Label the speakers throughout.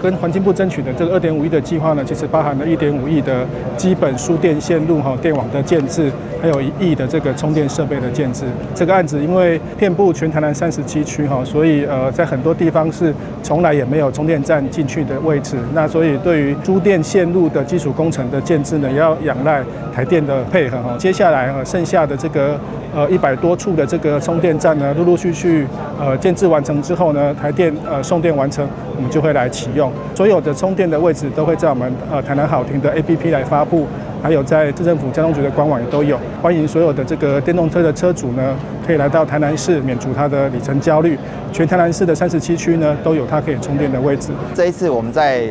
Speaker 1: 跟環境部爭取的這個2.5億的計劃呢，其實包含了1.5億的基本輸電線路哈電網的建置，還有1億的這個充電設備的建置。這個案子因為遍佈全台南37區哈，所以在很多地方是從來也沒有充電站進去的位置。那所以對於輸電線路的基礎工程的建置呢，也要仰賴台電的配合哈。接下來剩下的這個100多處的這個充電站呢，陸陸續續建置完成之後呢，台電送電完成，我們就會來啟用。所有的充電的位置都會在我們台南好停的 APP 來發布，還有在市政府交通局的官網也都有。歡迎所有的這個電動車的車主呢，可以來到台南市免除他的里程焦慮。全台南市的37區呢，都有它可以充電的位置。
Speaker 2: 這一次我們在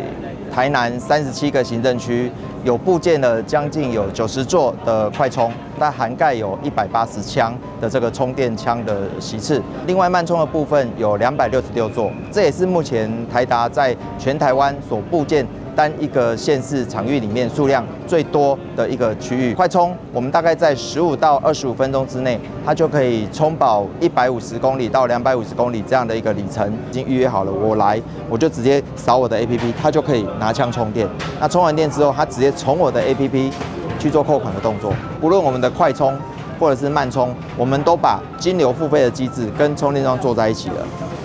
Speaker 2: 台南37個行政區有布建了將近有90座的快充，它涵蓋有180槍的這個充電槍的席次。另外慢充的部分有266座，這也是目前台達在全台灣所布建單一個縣市場域裡面數量最多的一個區域。快充我們大概在15到25分鐘之內，它就可以充飽150公里到250公里這樣的一個里程。已經預約好了，我來我就直接掃我的 APP，它就可以拿槍充電。那充完電之後，它直接從我的 APP 去做扣款的動作。不論我們的快充或者是慢充，我們都把金流付費的機制跟充電樁做在一起了。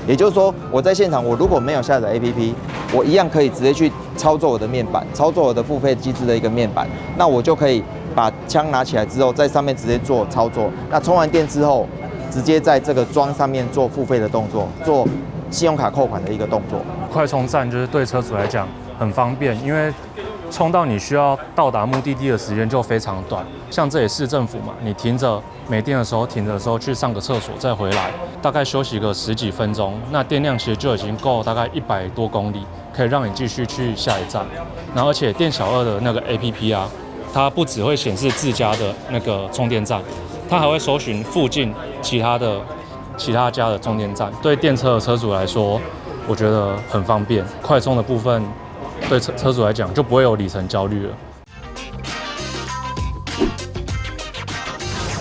Speaker 2: 也就是說，我在現場，我如果沒有下載 APP，我一樣可以直接去操作我的面板，操作我的付費機制的一個面板，那我就可以把槍拿起來之後，在上面直接做操作。那充完電之後，直接在這個樁上面做付費的動作，做信用卡扣款的一個動作。
Speaker 3: 快充站就是對車主來講很方便，因為充到你需要到達目的地的時間就非常短。像這裡市政府嘛，你停着沒電的時候，停着的時候去上個廁所再回來，大概休息個十幾分鐘，那電量其實就已經夠大概100多公里，可以讓你繼續去下一站。然後而且店小二的那個 APP 啊，它不只會顯示自家的那個充電站，它還會搜尋附近其他家的充電站。對電車的車主來說，我覺得很方便。快充的部分對車主來講就不會有里程焦慮了。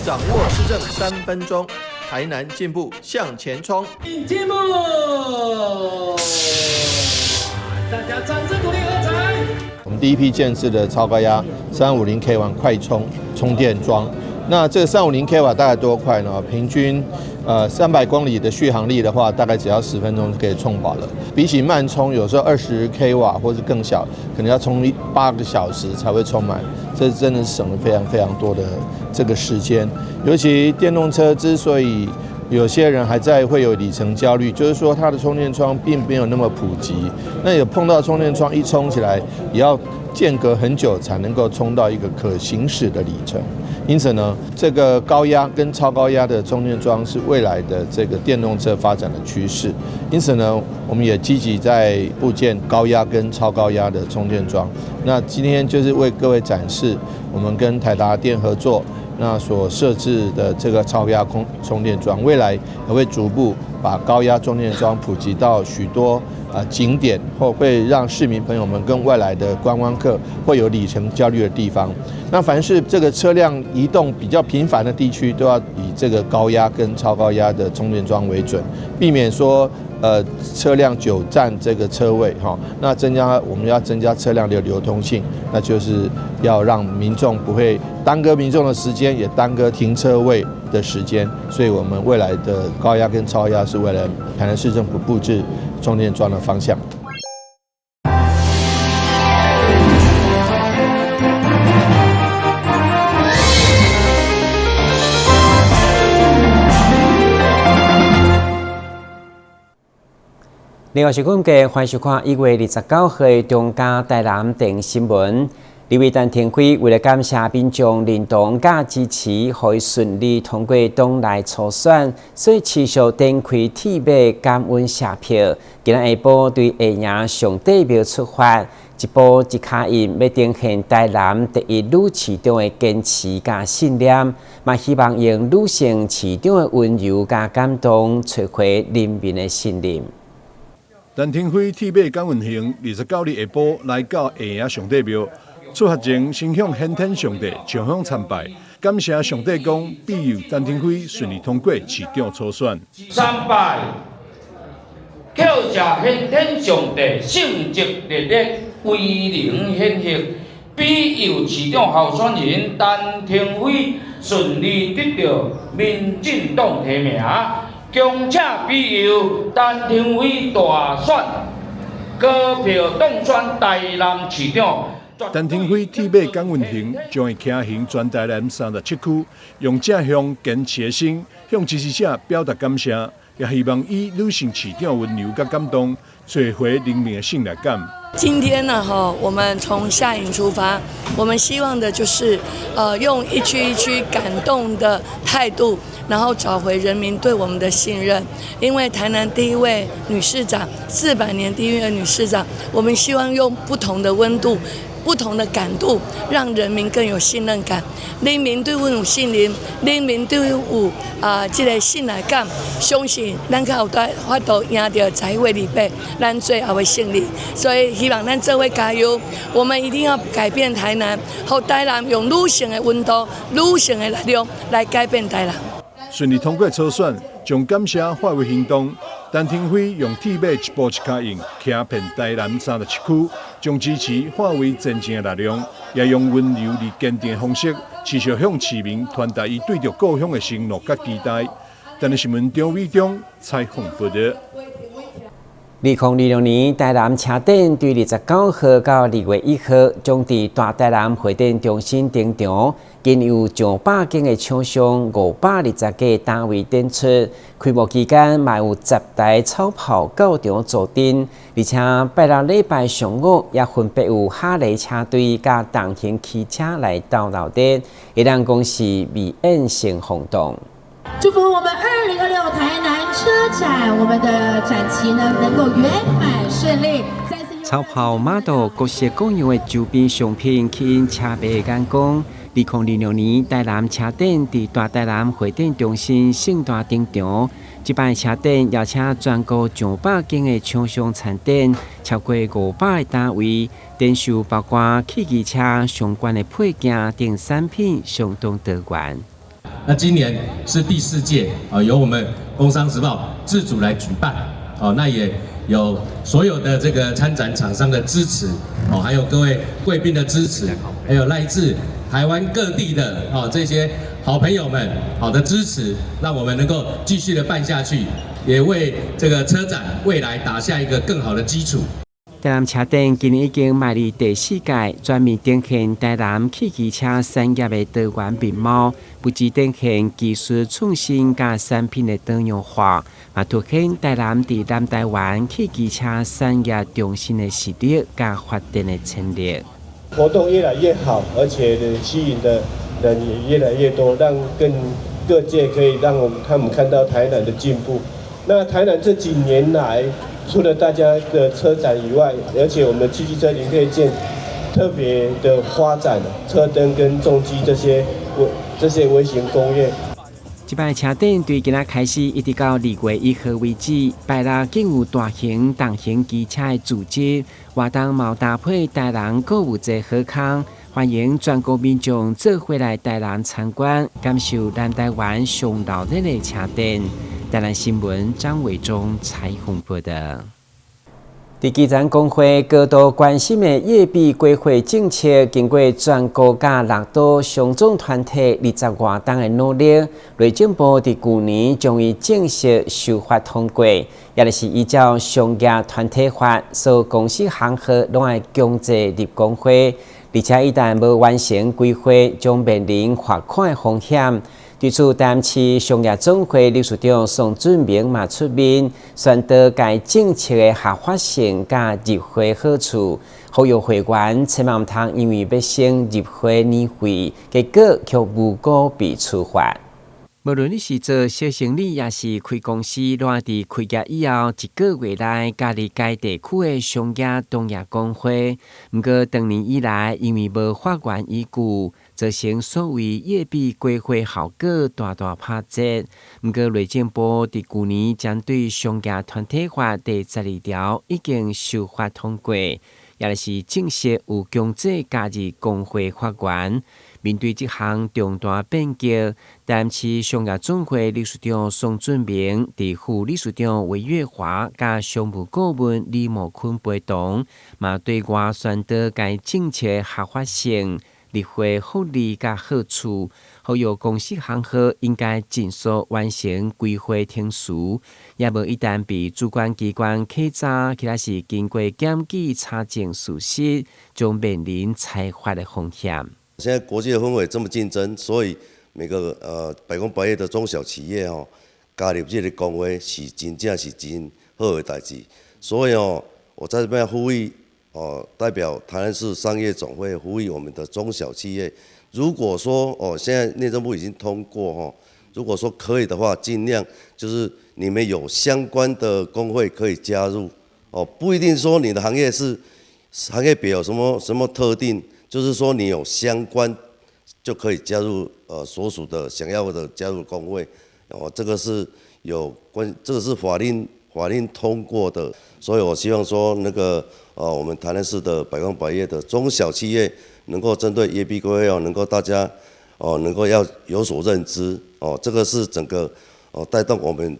Speaker 4: 掌握市政3分鐘，台南進步向前衝。
Speaker 5: 進步，大家掌聲鼓勵喝彩。
Speaker 4: 我們第一批建置的超高壓350 k 瓦快充充電樁，那這個350 k 瓦大概多快呢？平均300公里的續航力的話，大概只要10分鐘就可以充飽了。比起慢充，有時候20 k 瓦或是更小，可能要充8個小時才會充滿。這真的是省了非常非常多的這個時間。尤其電動車之所以有些人還在會有里程焦慮，就是說它的充電樁並沒有那麼普及。那有碰到充電樁一充起來，也要間隔很久才能夠充到一個可行駛的里程。因此呢，這個高壓跟超高壓的充電樁是未來的這個電動車發展的趨勢。因此呢，我們也積極在布建高壓跟超高壓的充電樁。那今天就是為各位展示我們跟台達電合作那所設置的這個超高壓空充電樁，未來也會逐步把高壓充電樁普及到許多景點，或會讓市民朋友們跟外來的觀光客會有里程焦慮的地方。那凡是這個車輛移動比較頻繁的地區，都要以這個高壓跟超高壓的充電樁為準，避免說車輛久佔這個車位哈。那增加我們要增加車輛的流通性，那就是要讓民眾不會耽擱民眾的時間，也耽擱停車位的時間。所以我們未來的高壓跟超壓是為了台南市政府布置充電樁的方向。
Speaker 6: 另外是阮家歡迎收看1月29號中嘉台南電新聞。立委陳亭妃為了感謝民眾認同佮支持，予伊順利通過黨內初選，所以持續展開鐵馬感恩謝票。今仔下晡對下營上帝廟出發，一步一跤印，欲呈現台南第一女市長的堅持佮信念，嘛希望用女性市長的溫柔佮感動，揣回人民的信任。
Speaker 7: 陳亭妃鐵馬感恩行，29日下晡來到下營上帝廟，出發前先向玄天上帝上香參拜，感謝上帝公庇佑陳亭妃順利通過市長初選。
Speaker 5: 參拜，
Speaker 8: 叩謝玄天上帝聖跡歷歷，威靈顯赫，庇佑市長候選人陳亭妃順利得到民進黨提名，恭請庇佑陳亭妃大選高票當選台南市長。
Speaker 7: 陳亭妃鐵馬趕運行，將會騎行全台南37區，用正向堅持的心向支持者表達感謝，也希望以女性市長溫柔佮感動，找回人民的信賴感。
Speaker 9: 今天呢，哈，我們從下營出發，我們希望的就是，用一區一區感動的態度，然後找回人民對我們的信任。因為台南第一位女市長，400年第一位女市長，我們希望用不同的溫度、不同的感度，讓人民更有信任感。人民對阮有信任，人民對阮有啊，這个信賴感，相信咱較有法度贏著11月28，咱最後的勝利。所以希望咱做伙加油，我們一定要改變台南，予台南用女性的溫度、女性的力量來改變台南。
Speaker 7: 順利通過初選，將感謝化為行動。陳亭妃用鐵馬一步一跤印，騎遍台南37區，將支持化為前進的力量，也用溫柔而堅定的方式，持續向市民傳達伊對著故鄉的承諾佮期待。台南新聞張偉忠採訪報導。
Speaker 6: 2026年台南車展對29號到2月1號，將佇大台南會展中心登場，共有上百間的廠商、520個單位展出。開幕期間，嘛有10台草炮到場助陣，而且拜六禮拜上午也分別有哈雷車隊佮重型汽車來鬥鬧熱，會當講是美艷性轟動。
Speaker 10: 祝福我們2026台南車展，我們的展期呢能夠圓滿順利。
Speaker 6: 草炮馬道各式各樣的周邊商品吸引車迷的眼光。2026年台南車展佇大台南會展中心盛大登場。這擺車展邀請全國上百間的廠商參展，超過500個單位，展售包括汽機車相關的配件等產品，相當多元。
Speaker 11: 那今年是第四屆啊，由我們工商時報自主來舉辦，哦，那也有所有的這個參展廠商的支持，哦，還有各位貴賓的支持，還有來自台灣各地的哦這些好朋友們好的支持，讓我們能夠繼續的辦下去，也為這個車展未來打下一個更好的基礎。
Speaker 6: 台南車展今年已經邁入第四屆，全面展現台南汽機車產業的多元面貌，不只展現技術創新佮產品的多樣化，嘛凸顯台南佇南台灣汽機車產業中心的實力佮發展的潛力。
Speaker 12: 活動越來越好，而且呢，吸引的人也越來越多，讓更各界可以讓我們他們看到台南的進步。那台南這幾年來，除了大家的車展以外，而且我們的汽機車零配件特別的發展，車燈跟重機這些微型工業。
Speaker 6: 這擺車展對今仔開始，一直到2月1號為止，拜六更有大型重型機車的組織活動，嘛搭配台南購物節好康，歡迎全國民眾做伙來台南參觀，感受南台灣上鬧熱的車展。台南新聞張偉忠採訪報導。佇基層工會高度關心的業比規劃政策，經過全國佮六都商總團體20外冬的努力，內政部佇舊年將伊正式修法通過，也就是依照商業團體法，所有公司行號攏愛強制入工會，而且一旦無完成規劃，將面臨罰款的風險。對此，台南市商業總會理事長宋俊明嘛出面宣導該政策的合法性佮入會好處，呼籲會員千萬毋通因為欲省入會年費，結果卻無辜被處罰。無論你是做小生意，抑是開公司，攏愛佇開業以後一個月內加入該地區的商業同業公會。毋過長年以來，因為無法源依據，造成所謂業比規劃效果大大拍折。毋過內政部佇舊年針對商業團體法第12條已經修法通過，也就是正式有強制加入公會法源。面對這項重大變革，台南市商業總會理事長宋俊明、佇副理事長韋月華佮商務顧問李茂坤陪同，嘛對外宣導該政策合法性、立法福利佮好處，呼籲公司行號應該盡速完成規劃程序，也無一旦被主管機關稽查，或者是經過檢舉查證屬實，將面臨裁罰的風險。
Speaker 13: 現在國際的氛圍這麼競爭，所以每個百工百業的中小企業哦，加入這个工會是真正是真好的代誌。所以哦，我在這邊呼籲哦，代表台南市商業總會呼籲我們的中小企業，如果說哦，現在內政部已經通過哦，如果說可以的話，盡量就是你們有相關的工會可以加入哦，不一定說你的行業是行業別有什麼什麼特定。就是說，你有相關就可以加入，所屬的想要的加入工會，哦，這個是有關，這個是法令通過的，所以我希望說，那個，我們台南市的百工百業的中小企業，能夠針對業畢規哦，能夠大家，哦，能夠要有所認知，哦，這個是整個，哦，帶動我們，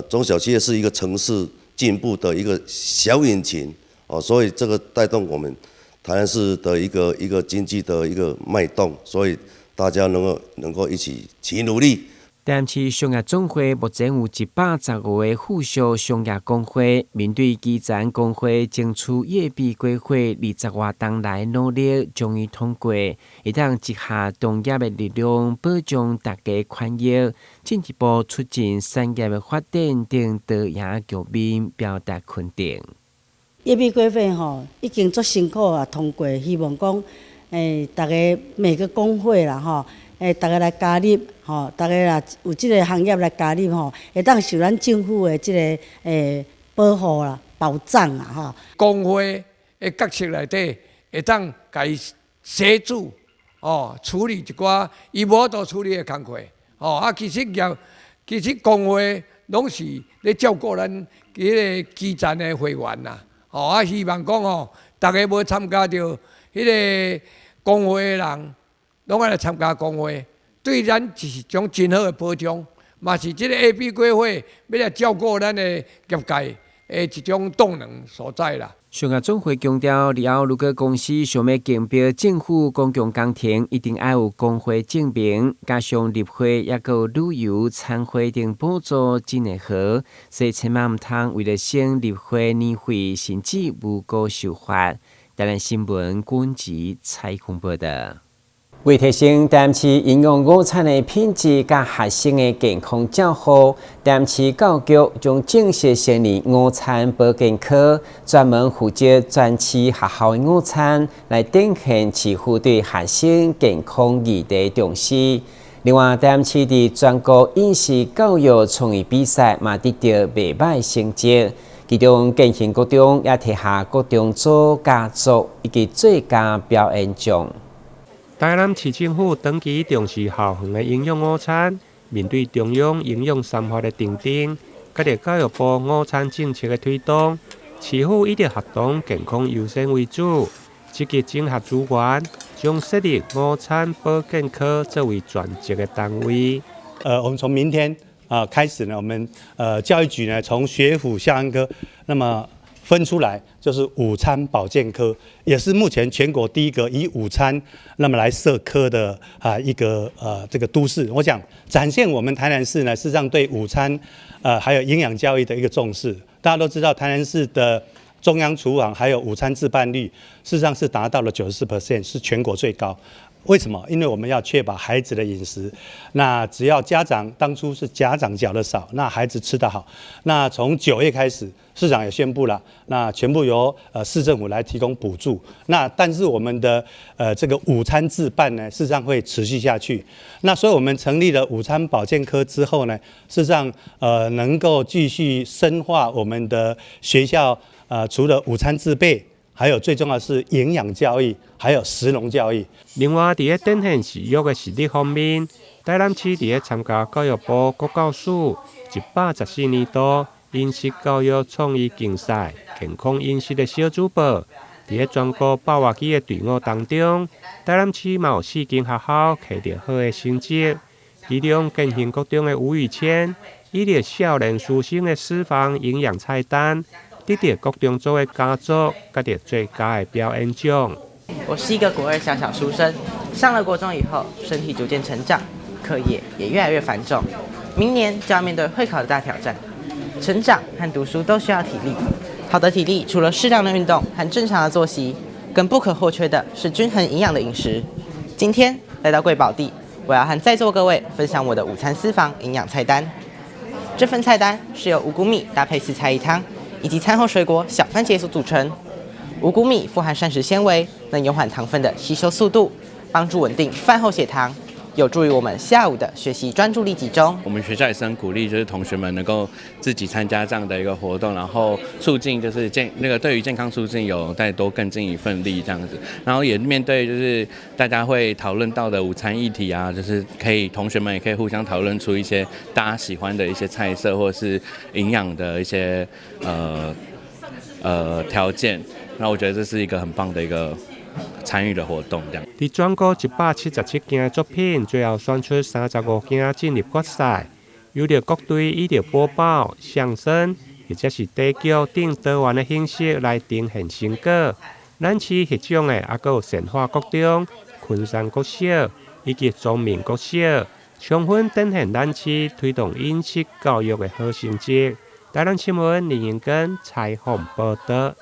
Speaker 13: 中小企業是一個城市進步的一個小引擎，哦，所以這個帶動我們台南市的一個經濟的一個脈動，所以大家能夠一起齊努力。
Speaker 6: 台南市商業總會目前有115个附屬商業工會，面對基層工會爭取業畢規劃20外冬來努力，終於通過，會當集合同業的力量，保障大家權益，進一步促進產業的發展等多贏局面，表達肯定。
Speaker 14: 業畢規劃吼已經足辛苦啊通過，希望講逐家每個工會啦吼，逐家來加入吼，逐家若有這个行業來加入吼，會當受咱政府的這个保護啦、保障啊吼。
Speaker 15: 工會的角色內底，會當共伊協助哦處理一寡伊無法度處理的工課哦啊，其實業其實工會攏是咧照顧咱彼个基層的會員啦。哦啊，希望講吼，逐家無參加著彼个工會的人，攏愛來參加工會，對咱是一種真好的保障，嘛是這个業畢規劃欲來照顧咱的業界的一種動能所在啦。
Speaker 6: 商業總會強調，日後如果公司想欲競標政府公共工程，一定愛有工會證明，加上入會，抑閣有旅遊、餐費等補助，真會好，所以千萬毋通為了省入會年費，甚至無辜受罰。台南新聞滾吉採訪報導。為提升台南市營養午餐的品質佮學生的健康照護，台南市教育局將正式成立午餐保健科，專門負責全市學校的午餐，來展現市府對學生健康議題重視。另外，台南市佇全國飲食教育創意比賽嘛得著袂䆀成績，其中建興國中也提下國中組佳作以及最佳表演獎。
Speaker 16: 台南市政府長期重視校園的營養午餐，面對中央營養三法的訂定，佮著教育部午餐政策的推動，市府以著學童健康優先為主，積極整合資源，將設立午餐保健科作為專職的單位。
Speaker 17: 我們從明天啊開始呢，我們教育局呢，從學府校安科，那麼分出來就是午餐保健科，也是目前全國第一個以午餐那麼來設科的啊一個這個都市。我想展現我們台南市呢，事實上對午餐還有營養教育的一個重視。大家都知道台南市的中央廚房還有午餐自辦率，事實上是達到了94%，是全國最高。為什麼？因為我們要確保孩子的飲食。那只要家長當初是家長繳的少，那孩子吃得好。那從9月開始，市長也宣布了，那全部由市政府來提供補助。那但是我們的這個午餐自辦呢，事實上會持續下去。那所以我們成立了午餐保健科之後呢，事實上能夠繼續深化我們的學校除了午餐自備，還有最重要的是營養教育，還有食農教育。
Speaker 16: 另外，佇咧展現市育的實力方面，台南市佇咧參加教育部國教署114年度飲食教育創意競賽健康飲食的小組報，佇咧全國百外支的隊伍當中，台南市嘛有四間學校摕著好的成績，其中建興國中的吳宇謙，以著少年師生的私房營養菜單，得著國中組的佳作，佮著最佳的表演獎。
Speaker 18: 我是一個國二小小書生，上了國中以後，身體逐漸成長，課業也越來越繁重，明年就要面對會考的大挑戰。成長和讀書都需要體力，好的體力除了適當的運動和正常的作息，更不可或缺的是均衡營養的飲食。今天來到貴寶地，我要和在座各位分享我的午餐私房營養菜單。這份菜單是由五穀米搭配四菜一湯，以及餐後水果小番茄所組成。五穀米富含膳食纖維，能延緩糖分的吸收速度，幫助穩定飯後血糖，有助於我們下午的學習專注力集中。
Speaker 19: 我們學校也是很鼓勵，就是同學們能夠自己參加這樣的一個活動，然後促進就是健那個對於健康促進有再多更盡一份力這樣子。然後也面對就是大家會討論到的午餐議題啊，就是可以同學們也可以互相討論出一些大家喜歡的一些菜色或者是營養的一些條件。那我覺得這是一個很棒的一個參與的活動，這樣。
Speaker 16: 佇全國177件的作品，最後選出35件進入決賽，由著各隊以著播報、相聲或者是短劇等多元的形式來呈現成果。咱市獲獎的猶閣有善化國中、昆山國小以及莊明國小，充分展現咱市推動飲食教育的好成績。台南新聞林英根採訪報導。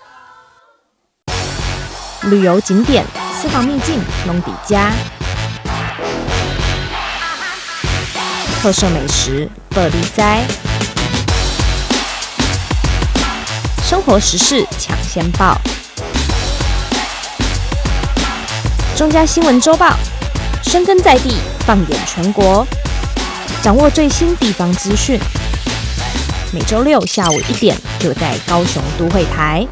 Speaker 20: 旅遊景點、私房秘境攏佇遮，特色美食報你知，生活時事搶先報，中嘉新聞週報，深耕在地，放眼全國，掌握最新地方資訊。每週六下午1點，就在高雄都會台。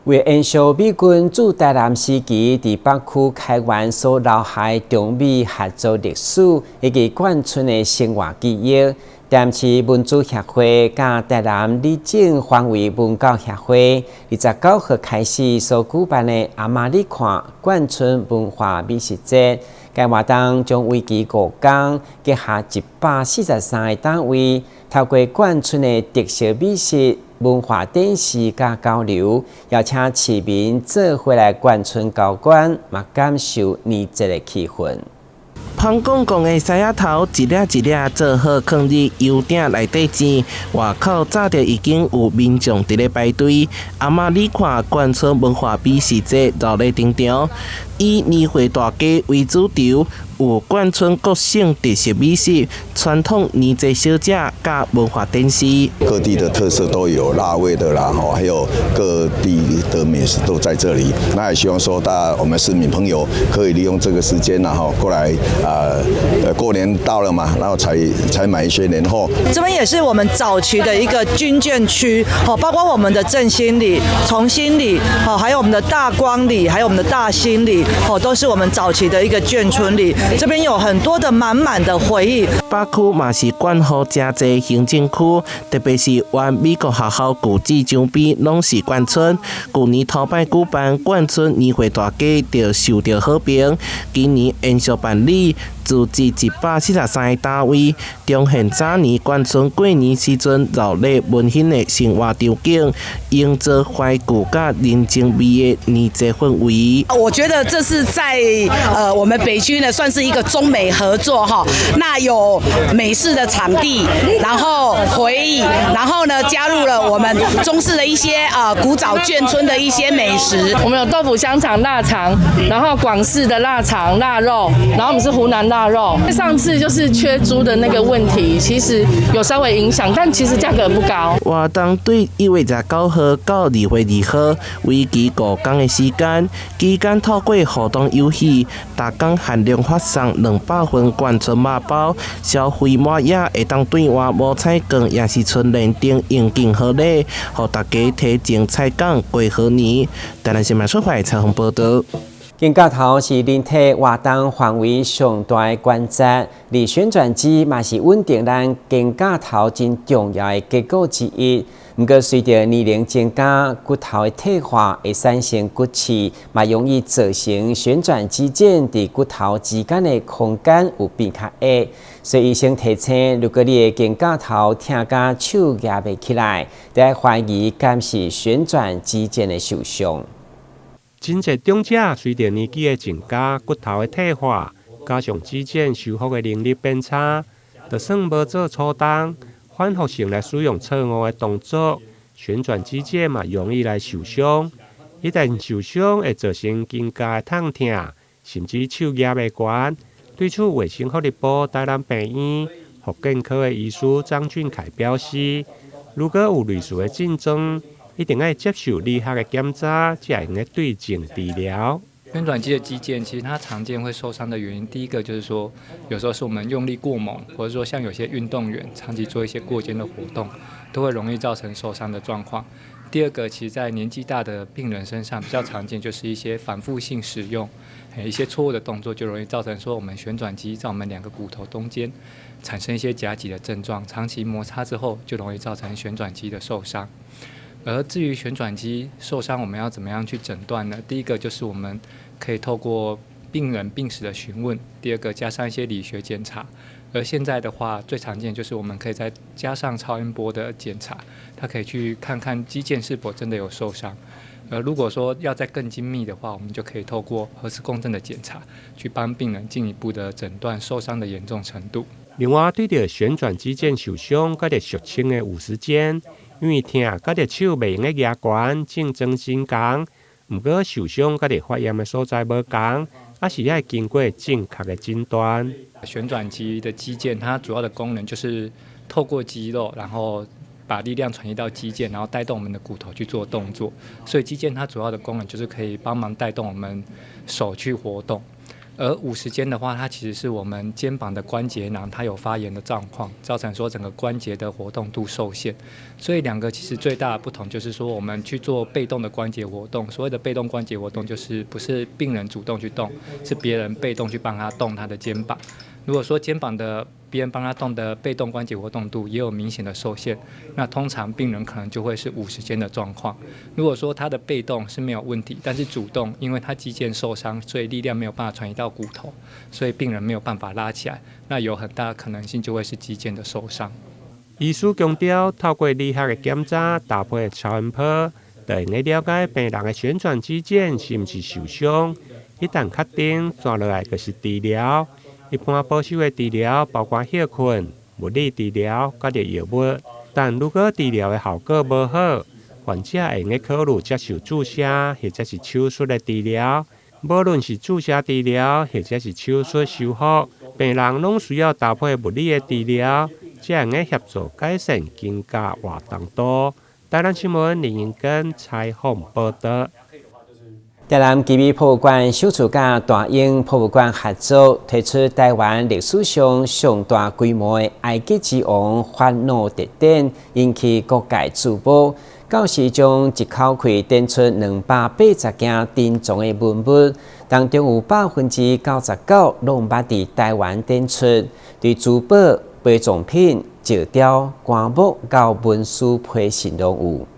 Speaker 6: 為延續美軍駐台南時期佇北區開源所留下的中美合作歷史，以及眷村的生活記憶，台南市文資協會佮台南里政環衛文教協會29號開始所舉辦的阿媽你看眷村文化美食節，該活動將為期5天，結合143個單位，透過眷村的特色美食、文化展示佮交流，邀請市民做伙來眷村交關，嘛感受年節的氣氛。
Speaker 21: 芳公公的獅仔頭一粒一粒做好，囥佇油鼎內底煎。外口早就已經有民眾佇咧排隊。阿媽你看，眷村文化美食節熱鬧登場，以年貨大街為主軸，有眷村各省特色美食、傳統年節小食佮文化展示。
Speaker 22: 各地的特色都有，辣味的啦，吼，還有各地的美食都在這裡。那也希望說，大家我們市民朋友可以利用這個時間，然後過來啊，過年到了嘛，然後才買一些年貨。
Speaker 23: 這邊也是我們早期的一個軍眷區，包括我們的正興里、重興里，還有我們的大光里，還有我們的大興里，都是我們早期的一個眷村里。這邊有很多的滿滿的回憶。
Speaker 21: 北區嘛是管予誠濟行政區，特別是原美國學校舊址周邊攏是眷村。舊年頭擺舉辦眷村年貨大街，就受著好評。今年延續辦理，組織143個單位，重現早年眷村過年時陣熱鬧溫馨的生活場景，營造懷舊佮人情味的年節氛圍。
Speaker 24: 我覺得這是在我們北區呢，算是一個中美合作哈。那有美式的場地，然後回憶，然後呢加入了我們中式的一些古早眷村的一些美食。
Speaker 25: 我們有豆腐香腸、臘腸，然後廣式的臘腸、臘肉，然後我們是湖南臘肉。上次就是缺豬的那個問題，其實有稍微影響，但其實價格不高。
Speaker 21: 活動對1月29號到2月2號，為期5天的時間，期間透過互動遊戲，逐工限量發送200份眷村肉包，消費滿額會當兌換五彩券，也是春聯等應景好禮，予大家提前採購過好年。台南新聞出發採訪報導。
Speaker 6: 肩胛頭是人體活動範圍上大的關節，而旋轉肌嘛是穩定咱肩胛頭真重要的結構之一。毋過隨著年齡增加，骨頭的退化會產生骨刺，嘛容易造成旋轉肌腱佇骨頭之間的空間有變較狹。所以醫生提醒，如果你的肩胛頭疼甲手舉袂起來，著愛懷疑敢是旋轉肌腱的受傷。
Speaker 16: 真濟長者隨著年紀的增加，骨頭的退化，加上肌腱修復的能力變差，就算無做粗重，反覆性來使用錯誤的動作，旋轉肌腱嘛容易來受傷。一旦受傷，會造成肩胛的痛疼，甚至手舉袂懸。對此，衛生福利部台南病院復健科的醫師張俊凱表示，如果有類似的症狀，一定愛接受理學的檢查，才會用對症治療。
Speaker 1: 旋轉肌的肌腱，其實它常見會受傷的原因，第一個就是說，有時候是我們用力過猛，或者說像有些運動員長期做一些過肩的活動，都會容易造成受傷的狀況。第二個，其實在年紀大的病人身上比較常見，就是一些反覆性使用，一些錯誤的動作，就容易造成說我們旋轉肌在我們兩個骨頭中間產生一些夾擠的症狀，長期摩擦之後，就容易造成旋轉肌的受傷。而至於旋轉肌受傷，我們要怎麼樣去診斷呢？第一個就是我們可以透過病人病史的詢問，第二個加上一些理學檢查。而現在的話，最常見就是我們可以再加上超音波的檢查，它可以去看看肌腱是否真的有受傷。而如果說要再更精密的話，我們就可以透過核磁共振的檢查，去幫病人進一步的診斷受傷的嚴重程度。
Speaker 16: 另外，對著旋轉肌腱受傷，佮著俗稱的五十肩，因為疼，佮著手袂用得舉懸，症狀真仝。毋過受傷佮著發炎的所在無仝，猶是愛經過正確的診斷。
Speaker 1: 旋轉肌的肌腱，它主要的功能就是透過肌肉，然後把力量傳遞到肌腱，然後帶動我們的骨頭去做動作。所以肌腱它主要的功能就是可以幫忙帶動我們手去活動。而五十肩的話，它其實是我們肩膀的關節囊，它有發炎的狀況，造成說整個關節的活動度受限。所以兩個其實最大的不同就是說，我們去做被動的關節活動。所謂的被動關節活動，就是不是病人主動去動，是別人被動去幫他動他的肩膀。如果說肩膀的別人幫他動的被動關節活動度也有明顯的受限，那通常病人可能就會是五十肩的狀況。如果說他的被動是沒有問題，但是主動因為他肌腱受傷，所以力量沒有辦法傳移到骨頭，所以病人沒有辦法拉起來，那有很大的可能性就會是肌腱的受傷。
Speaker 16: 醫師強調，透過理學的檢查，搭配超音波，就會用了解病人的旋轉肌腱是毋是受傷。一旦確定，紲落來就是治療。一般保守的治療包括歇睏、物理治療，佮著藥物。但如果治療的效果無好，患者會用考慮接受注射或者是手術的治療。無論是注射治療或者是手術修復，病人攏需要搭配物理的治療，才會用協助改善肩胛活動度。台南新聞林英根採訪報導。
Speaker 6: 台南奇美博物館首次佮大英博物館合作，推出台灣歷史上上大規模的埃及之王法老特展，引起各界矚目。到時將一口氣展出280件珍藏的文物，當中有99%攏捌佇台灣展出，對珠寶、陪葬品、石雕、棺木到文書批信攏有。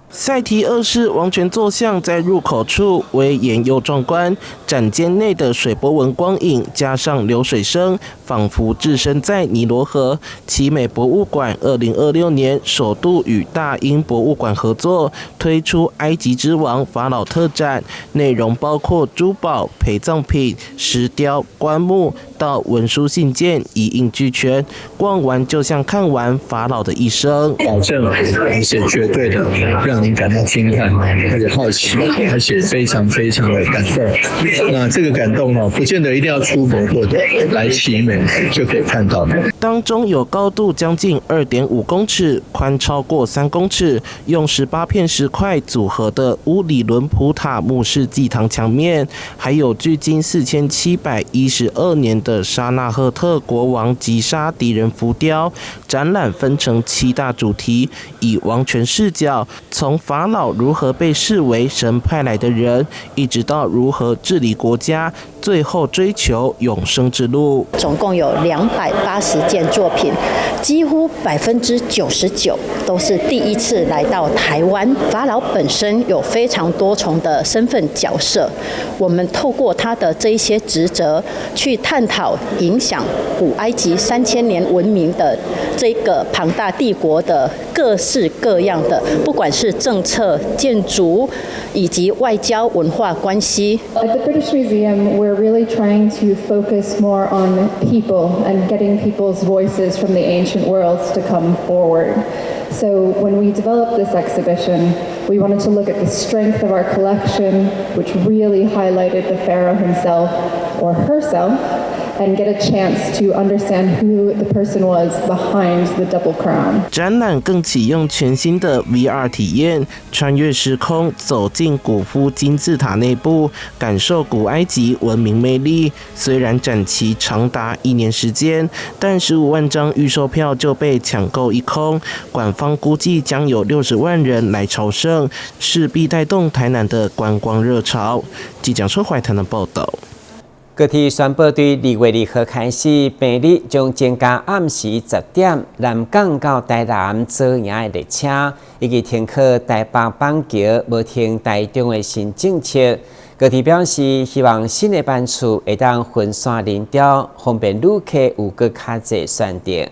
Speaker 21: 賽提二世王權坐像在入口處威嚴又壯觀，展間內的水波紋光影加上流水聲，仿佛置身在尼羅河。奇美博物館2026年首度與大英博物館合作，推出埃及之王法老特展，內容包括珠寶、陪葬品、石雕、棺木到文書信件，一應俱全。逛完就像看完法老的一生。
Speaker 2: 保證是絕對的，讓您感到驚嘆，而且好奇，而且非常非常的感動。那這個感動哦，不見得一定要出國或者來奇美就可以看到。
Speaker 21: 當中有高度將近2.5公尺、寬超過3公尺，用18片石塊組合的烏里倫普塔墓室祭堂牆面，還有距今4712年的沙納赫特國王擊殺敵人浮雕。展覽分成七大主題，以王權視角，從從法老如何被視為神派來的人，一直到如何治理國家，最後追求永生之路。
Speaker 3: 總共有280件作品，幾乎99%都是第一次來到台灣。法老本身有非常多重的身份角色，我們透過他的這一些職責，去探討影響古埃及3000年文明的這個龐大帝國的各式各樣的，不管是政策、建築以及外交文化關係。
Speaker 4: At the British Museum, we're really trying to focus more on people and getting people's voices from the ancient worlds to come forward. So when we developed this exhibition, we wanted to look at the strength of our collection, which really highlighted the pharaoh himself or herself, and get a chance to understand who the person was behind the double crown.
Speaker 21: 展覽更啟用全新的 VR 體驗，穿越時空，走進古夫金字塔內部，感受古埃及文明魅力。雖然展期長達一年時間，但15萬張預售票就被搶購一空。館方估計將有60萬人來朝聖，勢必帶動台南的觀光熱潮。記者車懷台南報道。
Speaker 6: 高鐵宣布對2月2號開始，平日將增加暗時10點南港到台南左營的列車，以及停靠台北板橋、無停台中的新政策。高鐵表示，希望新的班次會當分散人潮，方便旅客有閣較濟選擇。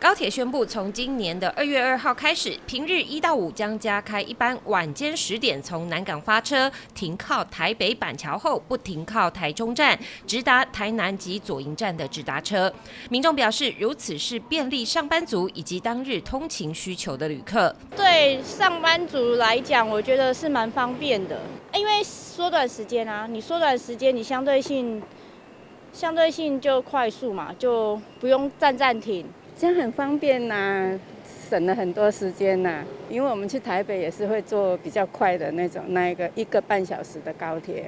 Speaker 5: 高鐵宣布，從今年的2月2號開始，平日一到五將加開一班晚間10點從南港發車，停靠台北板橋後不停靠台中站，直達台南及左營站的直達車。民眾表示，如此是便利上班族以及當日通勤需求的旅客。
Speaker 8: 對上班族來講，我覺得是蠻方便的，因為縮短時間啊，你縮短時間，你相對性就快速嘛，就不用站站停。
Speaker 9: 這樣很方便呐，省了很多時間呐。因為我們去台北也是會坐比較快的那種，那一個1個半小時的高鐵，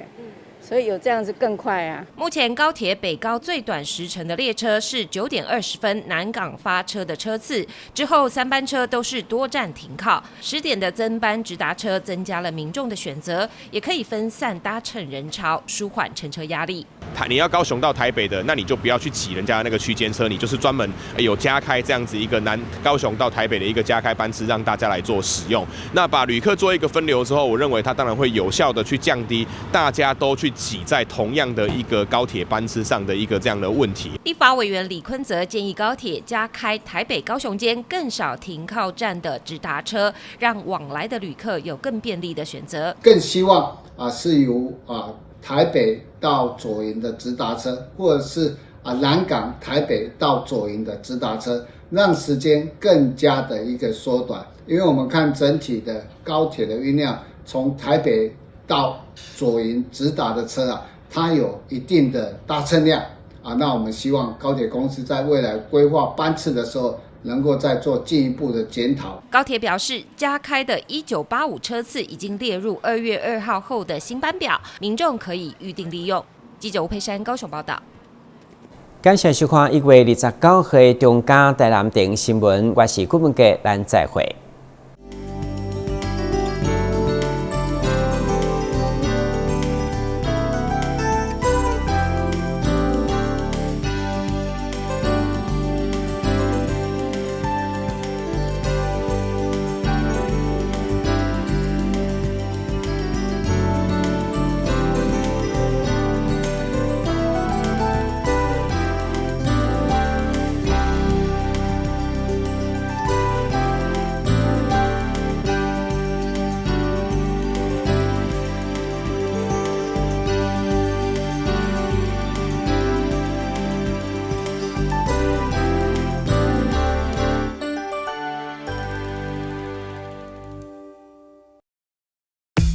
Speaker 9: 所以有這樣子更快啊。
Speaker 5: 目前高鐵北高最短時程的列車是9點20分南港發車的車次，之後三班車都是多站停靠。10點的增班直達車增加了民眾的選擇，也可以分散搭乘人潮，舒緩乘車壓力。
Speaker 26: 你要高雄到台北的，那你就不要去擠人家的那個區間車，你就是專門有加開這樣子一個南高雄到台北的一個加開班次，讓大家來做使用。那把旅客做一個分流之後，我認為它當然會有效的去降低大家都去擠在同樣的一個高鐵班次上的一個這樣的問題。
Speaker 5: 立法委員李坤澤建議高鐵加開台北高雄間更少停靠站的直達車，讓往來的旅客有更便利的選擇。
Speaker 27: 更希望是由台北到左營的直達車，或者是南港台北到左營的直達車，讓時間更加的一個縮短。因為我們看整體的高鐵的運量，從台北到左營直達的車啊，它有一定的搭乘量啊。那我們希望高鐵公司在未來規劃班次的時候，能夠再做進一步的檢討。
Speaker 5: 高鐵表示，加開的1985車次已經列入2月2號後的新班表，民眾可以預定利用。記者吳佩珊高雄報道。
Speaker 6: 感謝收看1月29號的中嘉台南電新聞，我是顧文傑，咱再會。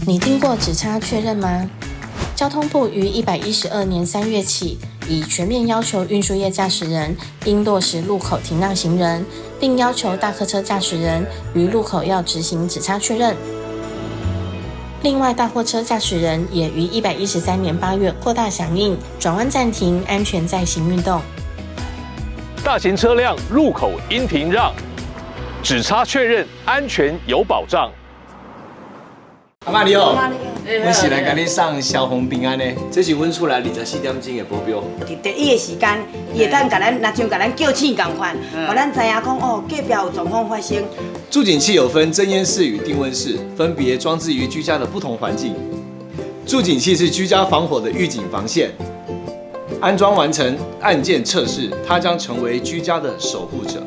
Speaker 28: 你聽過指差確認嗎？交通部於112年3月起，已全面要求運輸業駕駛人應落實路口停讓行人，並要求大客車駕駛人於路口要執行指差確認。另外，大貨車駕駛人也於113年8月擴大響應轉彎暫停、安全載行運動。
Speaker 29: 大型車輛路口應停讓，指差確認安全有保障。
Speaker 7: 阿嬤你好，阮是來共你送消防平安的，這是阮厝內24點鐘的保鏢。
Speaker 10: 佇第一个時間，伊會當共咱，若像共咱叫醒仝款，予咱知影講哦，隔壁有狀況發生。
Speaker 7: 住警器有分偵煙室與定溫室，分別裝置於居家的不同環境。住警器是居家防火的預警防線，安裝完成按鍵測試，它將成為居家的守護者。